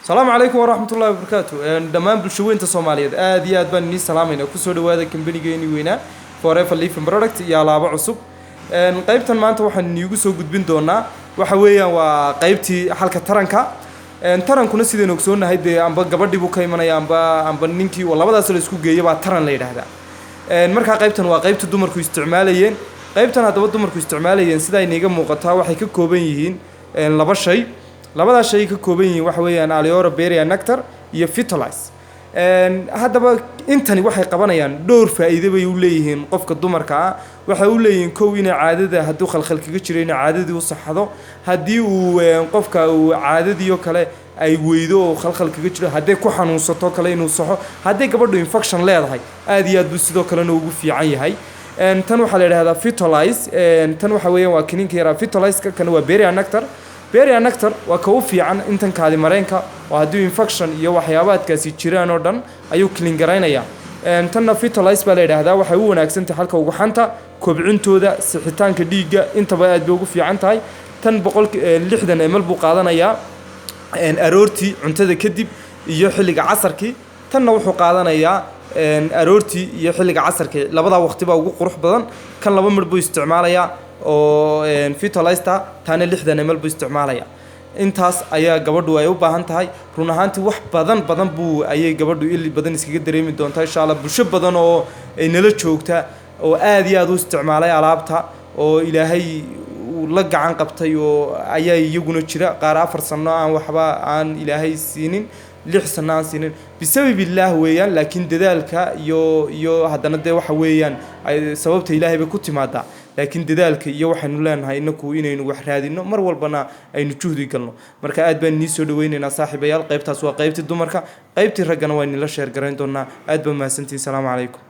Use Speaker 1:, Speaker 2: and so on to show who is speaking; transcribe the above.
Speaker 1: Asalaamu calaykum waraxmatullahi wabarakaatu. Dhammaan bulshaweynta Soomaaliyeed aad iyo aad baan inii salaamayna. Kusoo dhawaada kambanigeenii weynaa Forever Living Product iyo alaabo cusub. Qaybtan maanta waxaan iniigu soo gudbin doonaa waxa weeyaan waa qaybtii xalka taranka. Tarankuna sidaynu ogsoonahay dee amba gabadhii buu ka imanaya amba ninkii oo labadaas la isku geeya baa taran la yidhaahdaa. Markaa qaybtan waa qaybta dumarku isticmaalayeen. Qaybtan haddaba dumarku isticmaalayeen, sida iniiga muuqataa, waxay ka kooban yihiin laba shay. Labadaas shay ka kooban yihiin waxa weeyaan Aloe Berry Nectar iyo Vitalize. Haddaba intani waxay qabanayaan dhowr faa'iido bay u leeyihiin qofka dumarka ah. Waxay u leeyihiin, kow, inay caadada hadduu khalkhal kaga jiro inay caadadii u saxdo, haddii uu qofka uu caadadii oo kale ay weydo oo khalkhal kaga jiro, hadday ku xanuunsato kale inuu saxo, hadday gabadhu infection leedahay aad iyo aad buu sidoo kalena ugu fiican yahay. Tan waxaa la yidhahdaa Vitalize. Tan waxa weeyaan waa kiniinka yaraa Vitalize-ka. Kana waa Berry Nectar. Berry Nectar waa ka u fiican intan kaadi mareenka, oo haddii infection iyo waxyaabaadkaasi jiraan oo dhan ayuu clean garaynaya. Tanna Vitalize baa la yidhaahdaa. Waxay u wanaagsan tahay halka uguxanta kobcintooda, sixitaanka dhiigga, intaba aad bay ugu fiican tahay. Tan 160 ml buu qaadanayaa aroortii cuntada kadib iyo xilliga casarkii. Tanna wuxuu qaadanayaa aroortii iyo xilliga casarkii. Labadaa waqti baa ugu qurux badan. Kan laba midh buu isticmaalayaa oo Vitalize-ta, taana 60 ml buu isticmaalaya. Intaas ayaa gabadhu ay u baahan tahay. Run ahaantii wax badan badan buu ayay gabadhu il badan iskaga dareemi doontaa, insha Allah. Bulsho badan oo ay nala joogta oo aad iyo aad u isticmaalay alaabta oo Ilaahay uu la gacan qabtay oo ayaa iyaguna jira. Qaar 4 sano aan waxba aan Ilaahay siinin, 6 sano aan siinin, bisabab illaah weeyaan. Laakiin dadaalka iyo haddana dee waxa weeyaan sababta Ilaahay bay ku timaadaa. Laakiin dadaalka iyo waxaynu leenahay inaku inaynu wax raadino, mar walbana aynu juhdi galno. Marka aad baan inii soo dhaweynaynaa, saaxiibayaal. Qaybtaas waa qaybtii dumarka. Qaybtii raggana waa inila share garayn doonaa. Aad baa mahadsantihin. Salaamu calaykum.